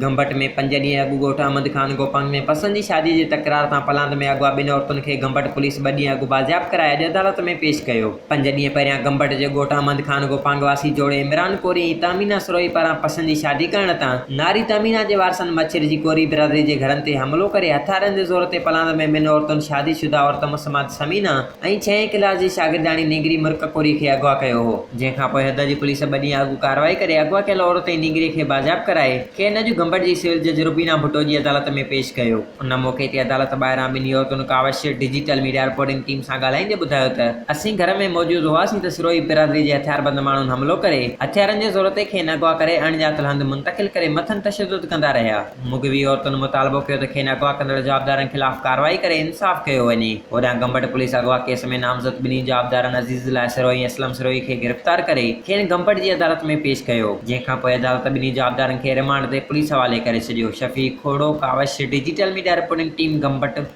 گمبٽ ۾ پنج ڏينهن اڳ ڳوٺ احمد خان گوپانگ ۾ پسند جي شادي جي تڪرار تان پلاند ۾ اغوا ٻن عورتن کي گمبٽ پوليس ٻه ڏينهن اڳ بازياب ڪرائي اڄ عدالت ۾ پيش ڪيو. پنج ڏينهن پهريان گمبٽ جي ڳوٺ احمد خان گوپانگ واسي جوڙي عمران ڪوري ۽ تهمينه سروهي پاران پسند جي شادي ڪرڻ تان ناري تهمينه جي وارثن مڇر جي ڪوري برادري جي گهرن تي حملو ڪري هٿيارن جي زور تي پلاند ۾ ٻن عورتن شادي شده عورت مسمات ثمينه ۽ ڇهين ڪلاس جي شاگردياڻي نينگري مرڪ ڪوري کي اغوا ڪيو هو، جنهن کان پوء حد جي پوليس ٻه ڏينهن اڳ ڪارروائي ڪري اغوا ڪيل عورت ۽ نينگري کي بازياب ڪرائي کين اڄ گمبٽ جي سول جج روبينا ڀٽو جي عدالت ۾ پيش ڪيو. ان موقعي تي عدالت ٻاهران ٻنهي عورتن Kawish digital media reporting team سان ڳالهائيندي ٻڌايو ته اسين گهر ۾ موجود هئاسين ته سروهي برادري جي هٿياربند ماڻهن حملو ڪري هٿيارن جي زور تي کين اغوا ڪري اڻڄاتل هنڌ منتقل ڪري مٿن تشدد ڪندا رهيا. مغوي عورتن مطالبو ڪيو ته کين اغوا ڪندڙ جوابدارن خلاف ڪارروائي ڪري انصاف ڪيو وڃي. هوڏانهن گمبٽ پوليس اغوا ڪيس ۾ نامزد ٻنهي جوابدارن عزيز الله سروهي ۽ اسلم سروهي کي گرفتار ڪري کين گمبٽ جي عدالت ۾ پيش ڪيو، جنهن کانپوء عدالت ٻنهي جوابدارن کي رمانڊ تي پوليس حوالي ڪري ڇڏيو. Shafiq Khuhro, Kawish, digital media reporting team, Gambat.